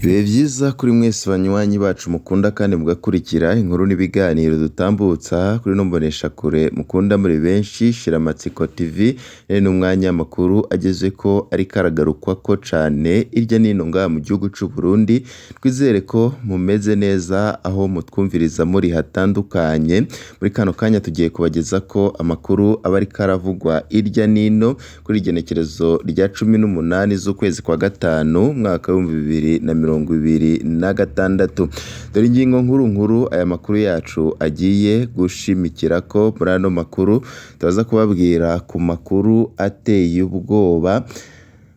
Ibihe vyiza kuri mwese banywanyi bacu mukunda kandi mugakurikira inkuru n'ibiganiro dutambutsa kuri ino mboneshakure mukunda muri benshi Shiramatsiko TV. Rero n'umwanya amakuru agezeko ariko aragarukwako cane hirya n'ino ngaha mu gihugu c'u Burundi. Twizere ko mumeze neza aho mutwumviriza muri hatandukanye. Muri kano kanya tugiye kubagezako amakuru aba ariko aravugwa hirya n'ino kuri igenekerezo rya 18 z'ukwezi kwa gatanu umwaka w'2026. Dore ingingo nkuru nkuru aya makuru yacu agiye gushimikirako. Muri ano makuru turaza kubabwira ku makuru ateye ubwoba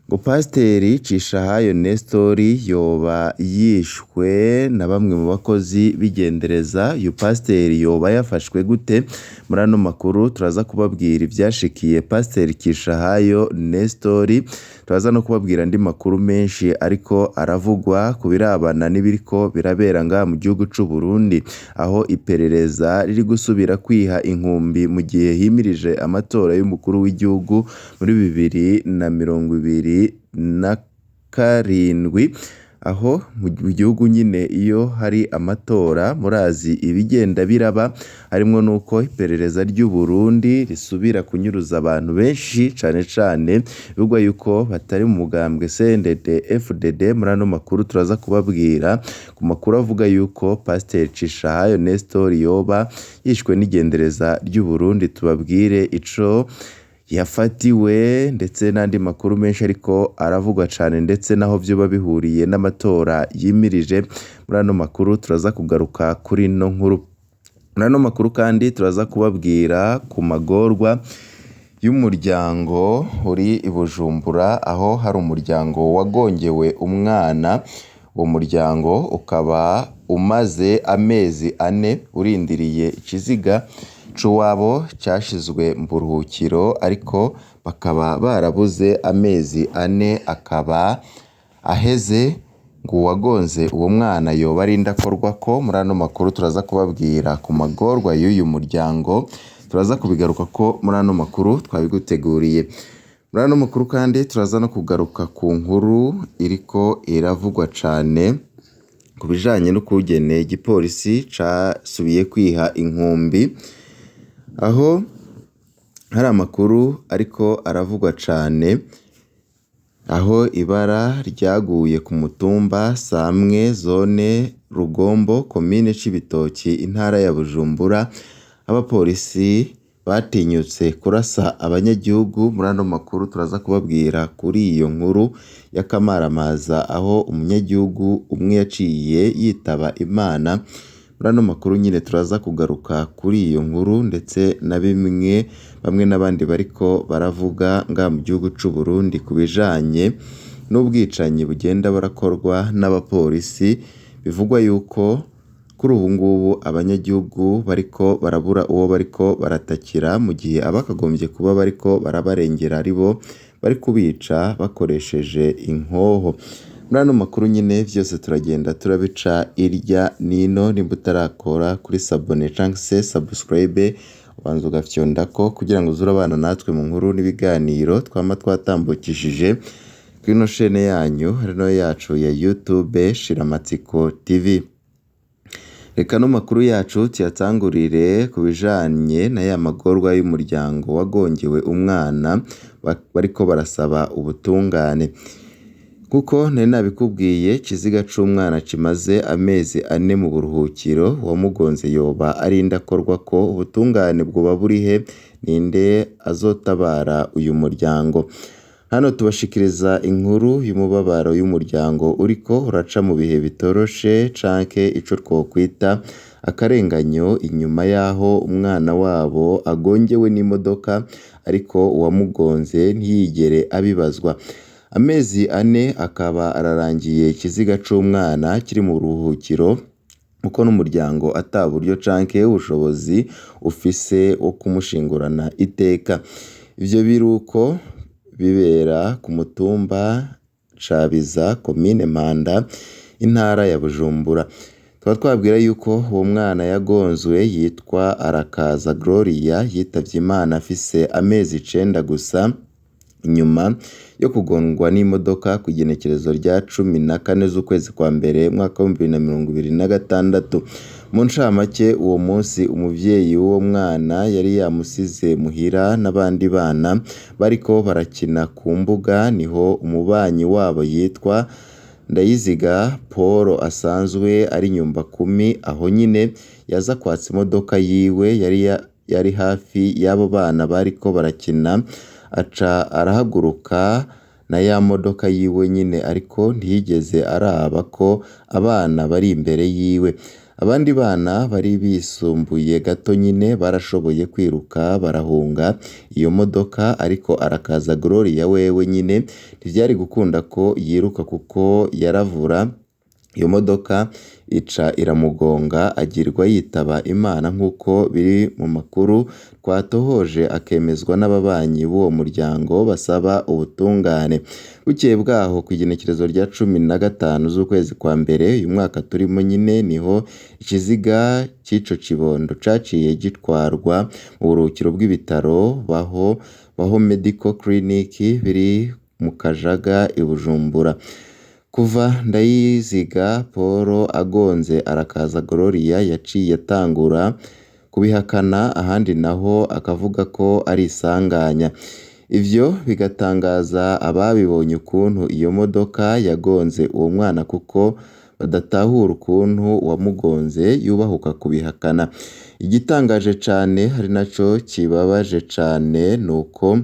ngo Pasiteri Cishahayo Nestori yoba yishwe na bamwe mu bakozi b'igendereza. Uyu pasiteri yoba yafashwe gute? Muri ano makuru turaza kubabwira ivyashikiye Pasiteri Cishahayo Nestori. Turaza no kubabwira andi makuru menshi ariko aravugwa ku birabana n'ibiriko birabera ngaha mu gihugu c'u Burundi, aho iperereza riri gusubira kwiha inkumbi mu gihe himirije amatora y'umukuru w'igihugu muri 2027, aho mu gihugu nyine iyo hari amatora murazi ibigenda biraba, harimwo n'uko iperereza ry'u Burundi risubira kunyuruza abantu benshi cane cane bivugwa yuko batari mu mugambwe CNDD FDD. Muri ano makuru turaza kubabwira ku makuru avuga yuko Pasiteri Cishahayo Nestor yoba yishwe n'igendereza ry'u Burundi, tubabwire ico yafatiwe ndetse n'andi makuru menshi ariko aravugwa cane, ndetse naho vyoba bihuriye n'amatora yimirije. Muri ano makuru turaza kugaruka kuri ino nkuru. Muri ano makuru kandi turaza kubabwira ku magorwa y'umuryango uri i Bujumbura, aho hari umuryango wagongewe umwana. Uwo muryango ukaba umaze amezi 4 urindiriye ikiziga c'uwabo cashizwe mu buruhukiro, ariko bakaba barabuze amezi 4 akaba aheze ngo uwagonze uwo mwana yoba ari indakorwako. Muri ano makuru turaza kubabwira ku magorwa y'uyu muryango, turaza kubigarukako muri ano makuru twabiguteguriye. Muri ano makuru kandi turaza no kugaruka ku nkuru iriko iravugwa cane ku bijanye n'ukungene igipolisi casubiye kwiha inkumbi, aho hari amakuru ariko aravugwa cane, aho ibara ryaguye ku mutumba Samwe zone Rugombo komine Cibitoki intara ya Bujumbura, abapolisi batinyutse kurasa abanyagihugu. Muri ano makuru turaza kubabwira kuri iyo nkuru y'akamaramaza, aho umunyagihugu umwe yaciye yitaba Imana. Muri ano makuru nyine turaza kugaruka kuri iyo nkuru ndetse na bimwe bamwe n'abandi bariko baravuga ngaha mu gihugu c'u Burundi ku bijanye n'ubwicanyi bugenda burakorwa n'abapolisi, bivugwa yuko kuri ubu ngubu abanyagihugu bariko barabura uwo bariko baratakira, mu gihe abakagombye kuba bariko barabarengera aribo bari kubica bakoresheje inkoho. Muri ano makuru nyine vyose turagenda turabica irya nino. Nimba utarakora kuri sabone canke se subscribe, ubanza ugafyondako kugira ngo uze urabana natwe mu nkuru n'ibiganiro twama twatambukishije kuri ino shene yanyu ari nayo yacu ya YouTube Shiramatsiko TV. Reka ano makuru yacu tuyatangurire ku bijanye na ya magorwa y'umuryango wagongewe umwana bariko barasaba ubutungane. Kuko nari nabikubwiye, ikiziga c'umwana kimaze amezi 4 mu buruhukiro, uwamugonze yoba ari indakorwako. Ubutungane bwoba burihe? Ninde azotabara uyu muryango? Hano tubashikiriza inkuru y'umubabaro y'umuryango uriko uraca mu bihe bitoroshe canke ico twokwita akarenganyo, inyuma y'aho umwana wabo agongewe n'imodoka ariko uwamugonze ntiyigere abibazwa. Amezi 4 akaba ararangiye ikiziga c'umwana kiri mu buruhukiro, kuko n'umuryango ata buryo canke ubushobozi ufise wo kumushingurana iteka. Ivyo biruko bibera ku mutumba Cabiza komine Mpanda intara ya Bujumbura. Tukaba twabwira yuko uwo mwana yagonzwe yitwa Arakaza Gloria, yitavye Imana afise amezi 9 gusa. Inyuma yo kugongwa n'imodoka kw'igenekerezo rya 14 z'ukwezi kwa mbere umwaka wa 2026. Mu ncamake, uwo munsi umuvyeyi w'uwo mwana yari yamusize muhira n'abandi bana bariko barakina ku mbuga, niho umubanyi wabo yitwa Ndayiziga Paul asanzwe ari nyumbakumi aho nyene yaza kwatsa imodoka yiwe yari hafi y'abo bana bariko barakina, aca arahaguruka na ya modoka yiwe nyene, ariko ntiyigeze araba ko abana bari imbere yiwe. Abandi bana bari bisumbuye gato nyene barashoboye kwiruka barahunga iyo modoka, ariko Arakaza Gloria wewe nyene ntivyari gukunda ko yiruka kuko yaravura, iyo modoka ica iramugonga agirwa yitaba Imana, nk'uko biri mu makuru twatohoje akemezwa n'ababanyi b'uwo muryango basaba ubutungane. Bukeye bwaho kw'igenekerezo rya 15 z'ukwezi kwa mbere uyu mwaka turimo nyene, niho ikiziga c'ico kibondo caciye gitwarwa mu buruhukiro bw'ibitaro Baho Medical Clinic biri mu Kajaga i Bujumbura. Kuva Ndayiziga Paul agonze Arakaza Gloria, yaciye atangura kubihakana, ahandi naho akavuga ko ari isanganya. Ivyo bigatangaza ababibonye ukuntu iyo modoka yagonze uwo mwana, kuko badatahura ukuntu uwamugonze yubahuka kubihakana. Igitangaje cane ari naco kibabaje cane nuko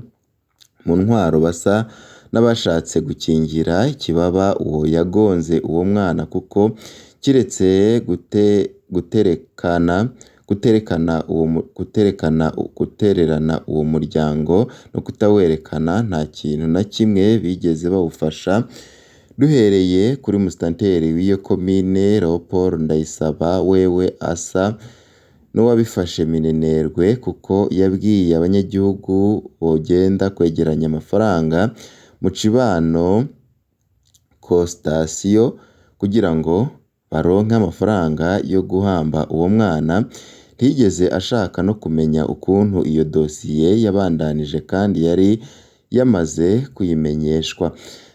mu ntwaro basa n'abashatse gukingira ikibaba uwo yagonze uwo mwana, kuko kiretse gutererana uwo muryango no kutawerekana, nta kintu na kimwe bigeze bawufasha. Duhereye kuri musitanteri w'iyo komine Leopold Ndayisaba, wewe asa n'uwabifashe minenerwe, kuko yabwiye abanyagihugu bogenda kwegeranya amafaranga mu cibano kositasiyo kugira ngo baronke amafaranga yo guhamba uwo mwana. Ntiyigeze ashaka no kumenya ukuntu iyo dosiye yabandanije kandi yari yamaze kuyimenyeshwa.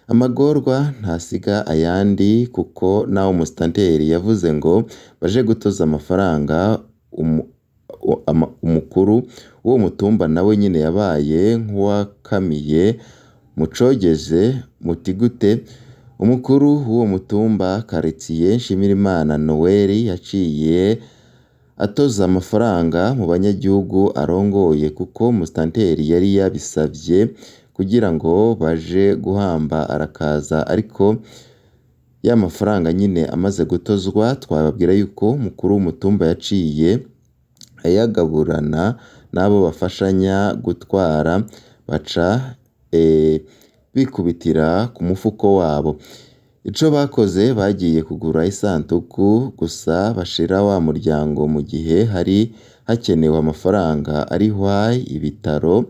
Amagorwa ntasiga ayandi, kuko naho umusitanteri yavuze ngo baje gutoza amafaranga, umukuru w'uwo mutumba nawe nyene yabaye nk'uwakamiye mucogeze muti gute? Umukuru w'uwo mutumba Quartier Nshimirimana Noel yaciye atoza amafaranga mu banyagihugu arongoye, kuko umusitanteri yari yabisavye kugira ngo baje guhamba Arakaza, ariko ya mafaranga nyine amaze gutozwa twababwira yuko umukuru w'umutumba yaciye ayagaburana n'abo bafashanya gutwara, baca bikubitira ku mufuko wabo. Ico bakoze bagiye kugura isanduku gusa bashira wa muryango mu gihe hari hakenewe amafaranga arihwa ibitaro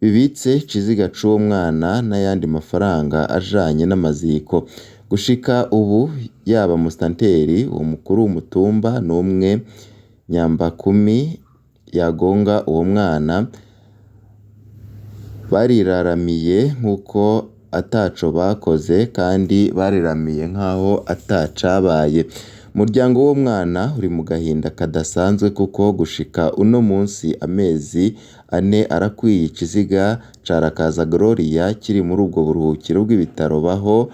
bibitse ikiziga c'uwo mwana n'ayandi mafaranga ajanye n'amaziko. Gushika ubu yaba musitanteri, uwo mukuru w'umutumba n'umwe nyambakumi yagonga uwo mwana bariraramiye nk'uko ataco bakoze, kandi bariramiye nk'aho atacabaye. Umuryango w'uwo mwana uri mu gahinda kadasanzwe, kuko gushika uno munsi amezi 4 arakwiye ikiziga ca Arakaza Gloria kiri muri ubwo buruhukiro bw'ibitaro Baho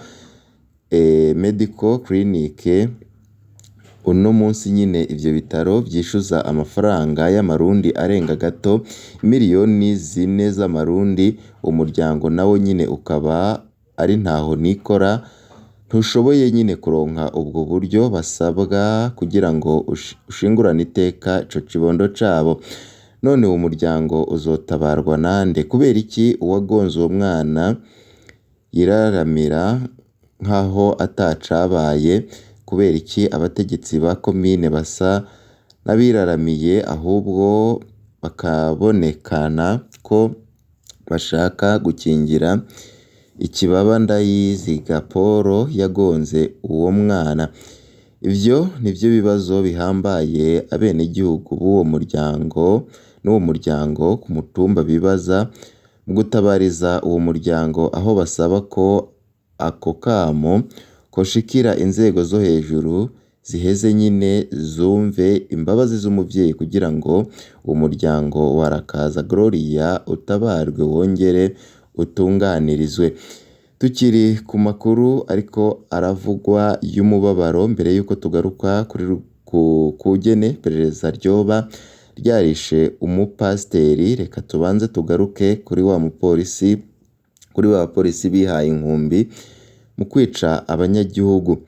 Medical Clinic. Uno munsi nyine ivyo bitaro vyishuza amafaranga y'amarundi arenga gato miliyoni 4 z'amarundi. Umuryango nawo nyine ukaba ari ntaho nikora, ntushoboye nyine kuronka ubwo buryo basabwa kugira ngo ushingurane iteka ico kibondo cabo. None uwo muryango uzotabarwa nande? Kubera iki uwagonze uwo mwana yiraramira nkaho atacabaye? Kubera iki abategetsi ba komine basa n'abiraramiye, ahubwo bakabonekana ko bashaka gukingira ikibaba Ndayiziga Paul yagonze uwo mwana? Ivyo nivyo bibazo bihambaye abenegihugu b'uwo muryango n'uwo muryango ku mutumba bibaza. mu gutabariza uwo muryango, aho basaba ko ako kamo koshikira inzego zo hejuru ziheze nyine zumve imbabazi z'umuvyeyi kugira ngo uwo muryango wa Arakaza Gloria utabarwe wongere utunganirizwe. Tukiri ku makuru ariko aravugwa y'umubabaro, mbere yuko tugaruka kuri kugene iperereza ryoba ryarishe umupasiteri, reka tubanze tugaruke kuri wa mupolisi, kuri ba bapolisi bihaye inkumbi mu kwica abanyagihugu.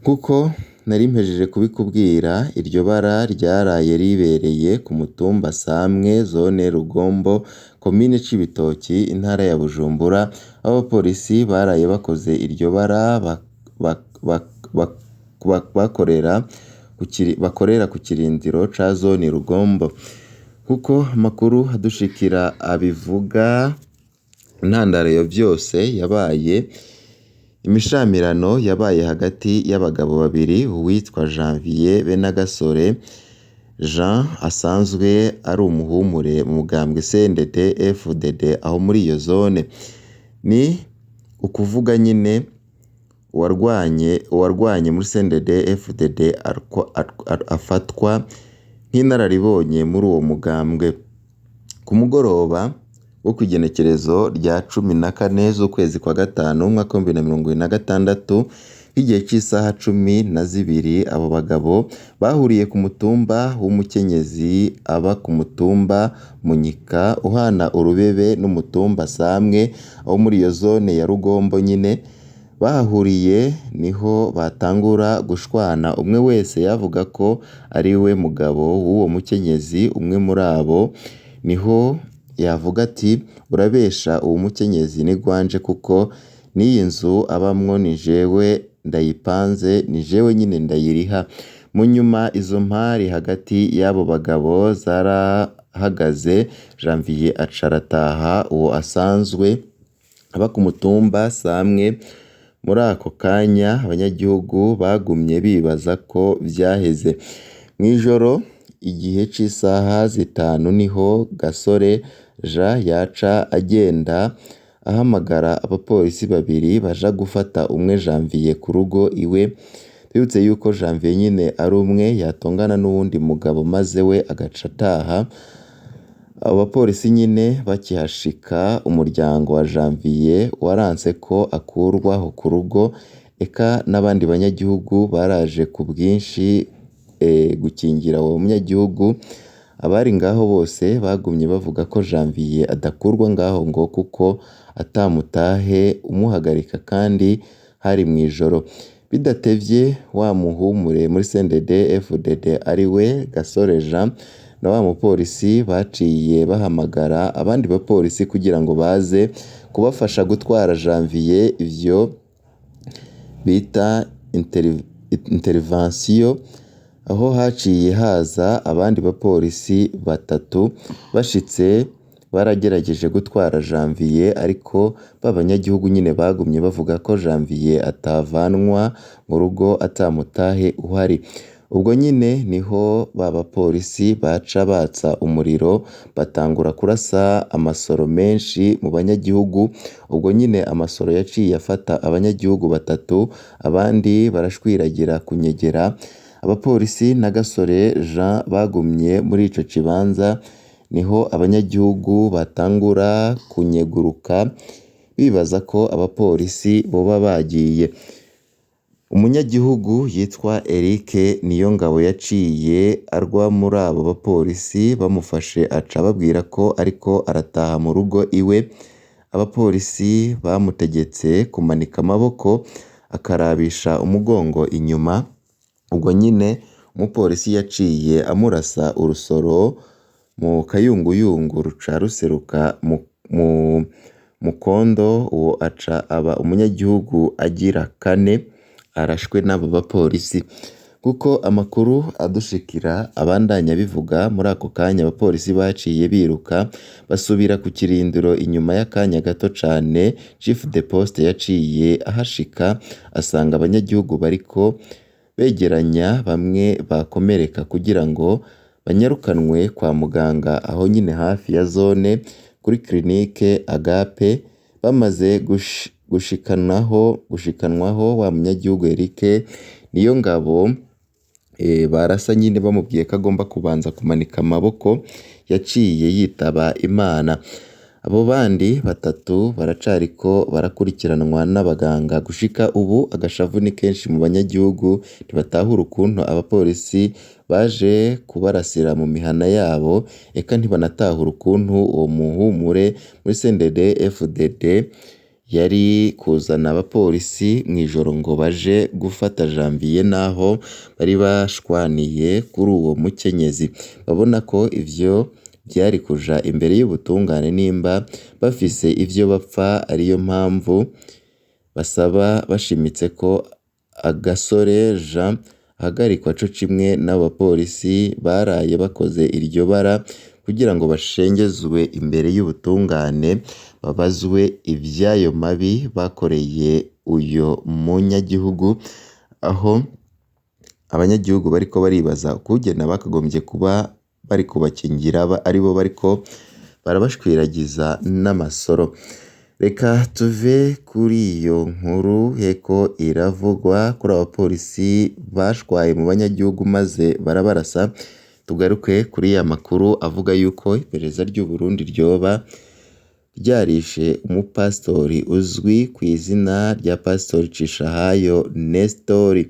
Kuko nari mpejeje kubikubwira, iryo bara ryaraye ribereye ku mutumba Samwe, zone Rugombo, komine Cibitoki, intara ya Bujumbura, aho abapolisi baraye bakoze iryo bara bakorera ku kirindiro ca zone Rugombo. Kuko amakuru adushikira abivuga, intandaro ya vyose yabaye imishamirano yabaye hagati y'abagabo babiri, uwitwa Janvier Benagasore Jean asanzwe ari umuhumure mu mugambwe CNDD FDD aho muri iyo zone, ni ukuvuga nyine uwarwanye muri CNDD FDD afatwa nk'inararibonye muri uwo mugambwe. Ku mugoroba wo kw'igenekerezo rya 14 z'ukwezi kwa gatanu umwaka w'ibihumbi bibiri na mirongo ibiri na gatandatu, nk'igihe c'isaha 12, abo bagabo bahuriye ku mutumba w'umukenyezi aba ku mutumba Munyika uhana urubebe n'umutumba Samwe aho muri iyo zone ya Rugombo nyine. Bahahuriye niho batangura gushwana, umwe wese yavuga ko ari we mugabo w'uwo mukenyezi. Umwe muri abo niho yavuga ati urabesha, uwo mukenyezi ni gwanje kuko n'iyi nzu abamwo ni jewe ndayipanze, ni jewe nyine ndayiriha. Mu nyuma izo mpari hagati y'abo bagabo zarahagaze, Janvier aca arataha, uwo asanzwe aba ku mutumba Samwe. Muri ako kanya abanyagihugu bagumye bibaza ko vyaheze. Mw'ijoro igihe c'isaha 5 niho Gasore Jean yaca agenda ahamagara abapolisi babiri baja gufata umwe Janvier ku rugo iwe. Twibutse yuko Janvier nyine ari umwe yatongana n'uwundi mugabo maze we agaca ataha. Abo bapolisi nyine bakihashika, umuryango wa Janvier waranse ko akurwaho ku rugo, eka n'abandi banyagihugu baraje ku bwinshi gukingira uwo munyagihugu. Abari ngaho bose bagumye bavuga ko Janvier adakurwa ngaho ngo kuko atamutahe umuhagarika kandi hari mw'ijoro. Bidatevye wa muhumure muri CNDD FDD ari we Gasore Jean na wa mupolisi baciye bahamagara abandi bapolisi kugira ngo baze kubafasha gutwara Janvier, ivyo bita intervention, aho haciye haza abandi bapolisi batatu. Bashitse baragerageje gutwara Janvier, ariko ba banyagihugu nyine bagumye bavuga ko Janvier atavanwa mu rugo atamutahe uhari. Ubwo nyine niho ba bapolisi baca batsa umuriro, batangura kurasa amasoro menshi mu banyagihugu. Ubwo nyine amasoro yaciye afata abanyagihugu batatu, abandi barashwiragira kunyegera. Abapolisi na Gasore Jean bagumye muri ico kibanza, niho abanyagihugu batangura kunyeguruka bibaza ko abapolisi boba bagiye. Umunyagihugu yitwa Eric Niyongabo yaciye arwa muri abo bapolisi bamufashe, aca ababwira ko ariko arataha mu rugo iwe. Abapolisi bamutegetse kumanika amaboko akarabisha umugongo inyuma. Ubwo nyine umupolisi yaciye amurasa urusoro mu kayunguyungu ruca ruseruka mu mukondo, uwo aca aba umunyagihugu agira kane arashwe n'abo bapolisi. Kuko amakuru adushikira abandanya bivuga, muri ako kanya abapolisi baciye biruka basubira ku kirindiro. Inyuma y'akanya gato cane Chief de Poste yaciye ahashika asanga abanyagihugu bariko begeranya bamwe bakomereka kugira ngo banyarukanwe kwa muganga aho nyine hafi ya zone. kuri clinique Agape. Bamaze gushikanwaho wa munyagihugu Eric Niyongabo, barasa nyine bamubwiye ko agomba kubanza kumanika amaboko, yaciye yitaba Imana. Abo bandi batatu baracariko barakurikiranwa n'abaganga. Gushika ubu agashavu ni kenshi mu banyagihugu, ntibatahura ukuntu abapolisi baje kubarasira mu mihana yabo, eka ntibanatahura ukuntu uwo muhumure muri CNDD FDD yari kuzana abapolisi mw'ijoro ngo baje gufata Janvier naho bari bashwaniye kuri uwo mukenyezi. Babona ko ivyo vyari kuja imbere y'ubutungane nimba bafise ivyo bapfa, ariyo mpamvu basaba bashimitse ko Agasore Jean ahagarikwa co kimwe n'abo bapolisi baraye bakoze iryo bara, kugira ngo bashengezwe imbere y'ubutungane, babazwe ivy'ayo mabi bakoreye uyo munyagihugu. Aho abanyagihugu bariko baribaza ukungene bakagombye kuba bari kubakingira aribo bariko barabashwiragiza n'amasoro. Reka tuve kuri iyo nkuru heko iravugwa kuri abapolisi bashwaye mu banyagihugu maze barabarasa, tugaruke kuri ya makuru avuga yuko iperereza ry'u Burundi ryoba ryarishe umupasitori uzwi ku izina rya Pasitori Cishahayo Nestori.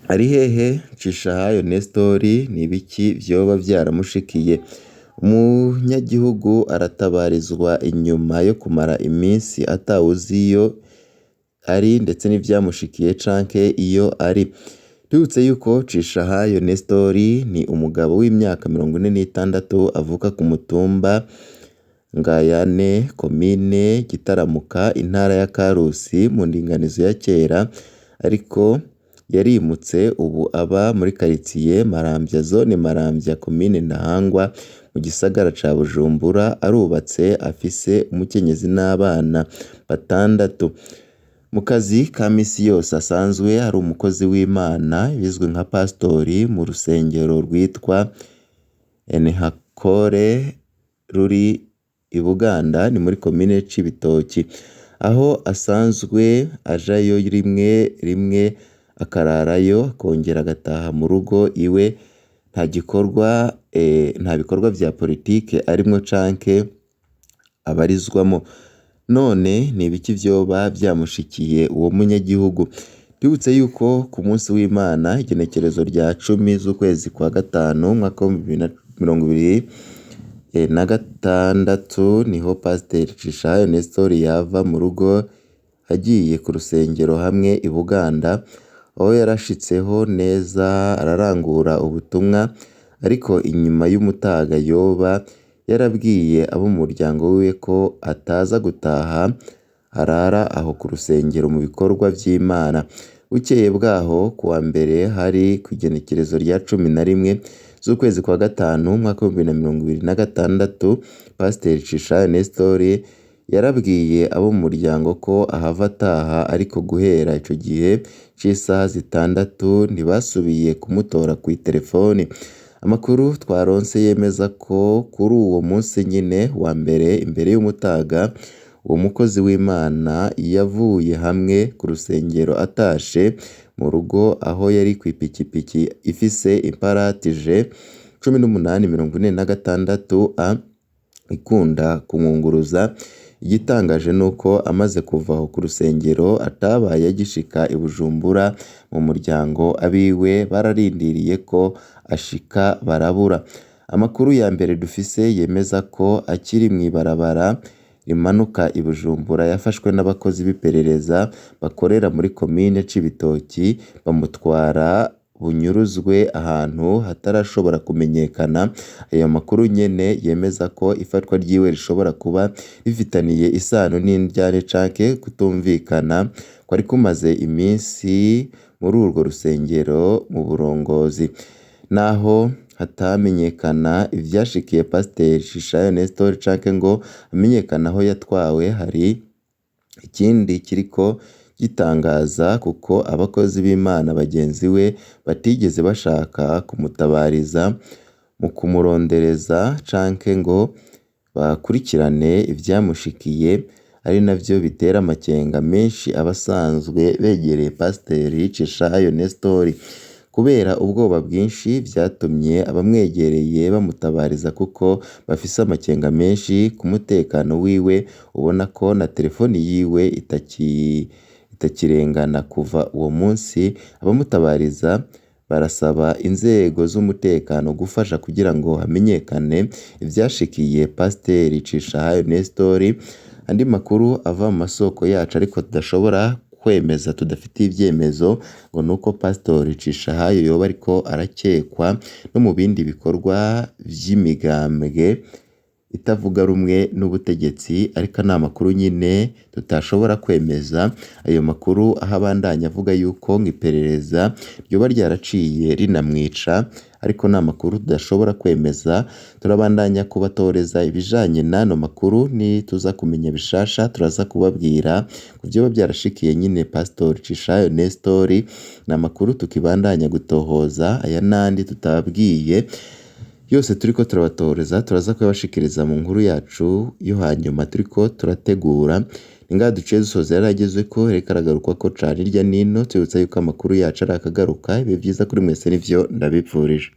Ari hehe Cishahayo Nestori? Ni ibiki vyoba vyaramushikiye? Umunyagihugu aratabarizwa inyuma yo kumara iminsi atawuzi iyo ari ndetse n'ivyamushikiye canke iyo ari. Tubibutse yuko Cishahayo Nestori ni umugabo w'imyaka 46, avuka ku mutumba Ngayane, komine Gitaramuka, intara ya Karusi mu ndinganizo ya kera, ariko yarimutse ubu aba muri karitiye Maramvya, zone Maramvya, komine Ntahangwa mu gisagara ca Bujumbura. Arubatse, afise umukenyezi n'abana batandatu. Mu kazi ka misi yose asanzwe ari umukozi w'Imana bizwi nka pasitori mu rusengero rwitwa Enhakore ruri i Buganda, ni muri komine Cibitoki, aho asanzwe ajayo rimwe rimwe akararayo akongera agataha mu rugo iwe. Nta gikorwa nta bikorwa vya politike arimwo canke abarizwamo. None ni ibiki vyoba vyamushikiye uwo munyagihugu? Twibutse yuko ku munsi w'Imana, igenekerezo rya 10 z'ukwezi kwa gatanu umwaka w'2026, niho Pasiteri Cishahayo Nestori yava mu rugo agiye ku rusengero hamwe i Buganda, aho yarashitseho neza ararangura ubutumwa, ariko inyuma y'umutaga yoba yarabwiye abo mu muryango wiwe ko ataza gutaha, arara aho ku rusengero mu bikorwa vy'Imana. Bukeye bwaho kuwa mbere, hari kw'igenekerezo rya 11 z'ukwezi kwa gatanu umwaka w'2026, Pasiteri Cishahayo Nestori yarabwiye abo mu muryango ko ahava ataha, ariko guhera ico gihe c'isaha 6 ntibasubiye kumutora kw'iterefoni. Amakuru twaronse yemeza ko kuri uwo munsi nyine wa mbere imbere y'umutaga, uwo mukozi w'Imana yavuye hamwe ku rusengero atashe mu rugo, aho yari kw'ipikipiki ifise imparati G 1846 A ikunda kumwunguruza. Igitangaje nuko amaze kuva aho ku rusengero atabaye agishika i Bujumbura mu muryango, abiwe bararindiriye ko ashika barabura. Amakuru ya mbere dufise yemeza ko akiri mw'ibarabara rimanuka i Bujumbura yafashwe n'abakozi b'iperereza bakorera muri komine Cibitoki, bamutwara bunyuruzwe ahantu hatarashobora kumenyekana. Ayo makuru nyene yemeza ko ifatwa ryiwe rishobora kuba rifitaniye isano n'indyane canke kutumvikana kwari kumaze iminsi muri urwo rusengero mu burongozi. Naho hatamenyekana ivyashikiye Pasiteri Cishahayo Nestori canke ngo hamenyekane aho yatwawe, hari ikindi kiriko gitangaza, kuko abakozi b'Imana bagenzi we batigeze bashaka kumutabariza mu kumurondereza canke ngo bakurikirane ivyamushikiye, ari navyo bitera amakenga menshi abasanzwe begereye Pasiteri Cishahayo Nestor. Kubera ubwoba bwinshi vyatumye abamwegereye bamutabariza kuko bafise amakenga menshi ku mutekano wiwe, ubona ko na telefoni yiwe itakirengana kuva uwo munsi. Abamutabariza barasaba inzego z'umutekano gufasha kugira ngo hamenyekane ivyashikiye Pasiteri Cishahayo Nestor. Andi makuru ava mu masoko yacu ariko tudashobora kwemeza, tudafitiye ivyemezo, ngo nuko Pasiteri Cishahayo yoba ariko arakekwa no mu bindi bikorwa vy'imigambwe itavuga rumwe n'ubutegetsi, ariko ni amakuru nyine tutashobora kwemeza. Ayo makuru aho abandanya avuga yuko ngo iperereza ryoba ryaraciye rinamwica, ariko ni amakuru tudashobora kwemeza. Turabandanya kubatoreza ibijanye n'ano makuru, nituza kumenya bishasha turaza kubabwira ku vyoba vyarashikiye nyine Pasiteri Cishahayo Nestor. Ni amakuru tukibandanya gutohoza, aya n'andi tutababwiye yose turiko turabatoreza turaza kuyabashikiriza mu nkuru yacu yo hanyuma turiko turategura. Ni ngaha duciye dusoza yaragezweko, reka aragarukwako cane hirya nino, tubibutsa yuko amakuru yacu ari akagaruka. Ibihe vyiza kuri mwese nivyo ndabipfurije.